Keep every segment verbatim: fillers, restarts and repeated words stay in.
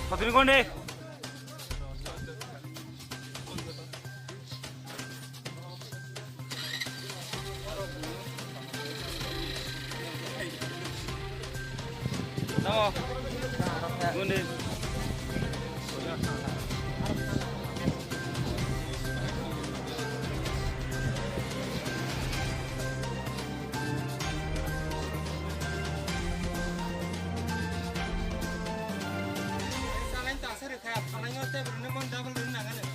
Patini konde. Tamo. Konde.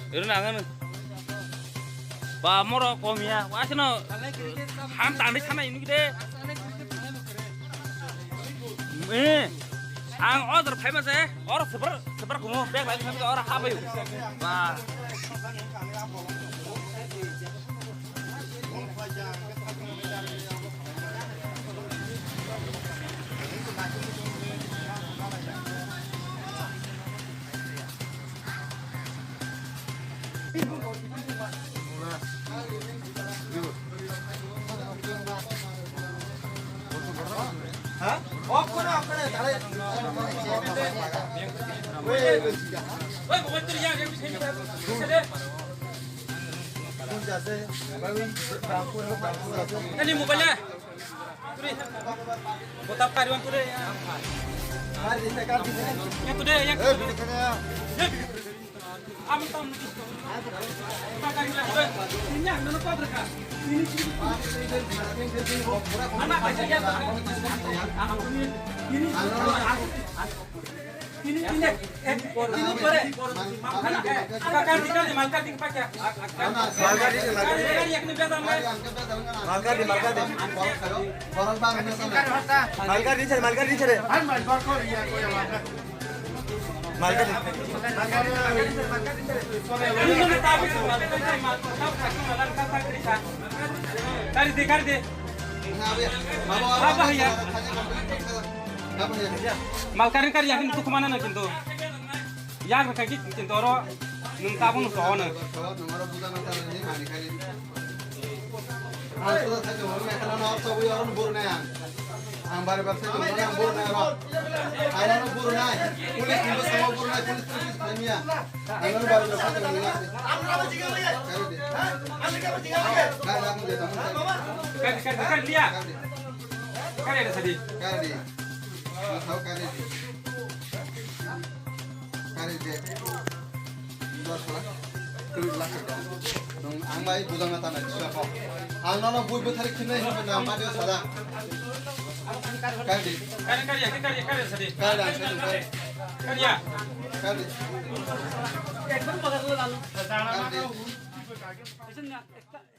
Rwna ang ano. Ba moro kom ya. Wa sino ham tangdi sana ini gede. Eh. Ang order famous eh. Or seber seber kumo bag bai famous or habai. Ba. Ani mobile na. Turi. Botap kari wan turi. Yang turi, yang turi. Am tam. Ini yang mana kau berka? Ini. Anak aja ya. Ini. Ini. Ini, ini, eh, ini pore. Malkadi, Malkadi, pacha. Malkadi, Malkadi. Malkadi, Malkadi. Malkadi, Malkadi, Malkadi. Malkadi. Kari de, kari de. Apa ya? Malkari kari yakin tu kemana na kintu? Yang kaki kintu oro nung tabung sono. Ang sudah saya jawab, mereka nak apa, ya, orang buruk ni, ya. Ang bare bare saya jawab, orang buruk ni, orang. Ang orang buruk ni. Polis itu semua buruk ni, polis itu bisa, ya. Ang orang bare bare saya jawab, ya. Kari de. Kari, kari, kari, kari dia. Kari ada tadi. Kari. Ang tahu kari de. Kari de. Dos lakh. Dui lakh taka. Nung ang bai bujang na tana jisa kok. Ang nono bui bwthari khinai hinwi na ma dia sada. Kari. Kari, kari, kari, kari, sadi. Kari, kari, kari. Kari ya. Kari. Kari.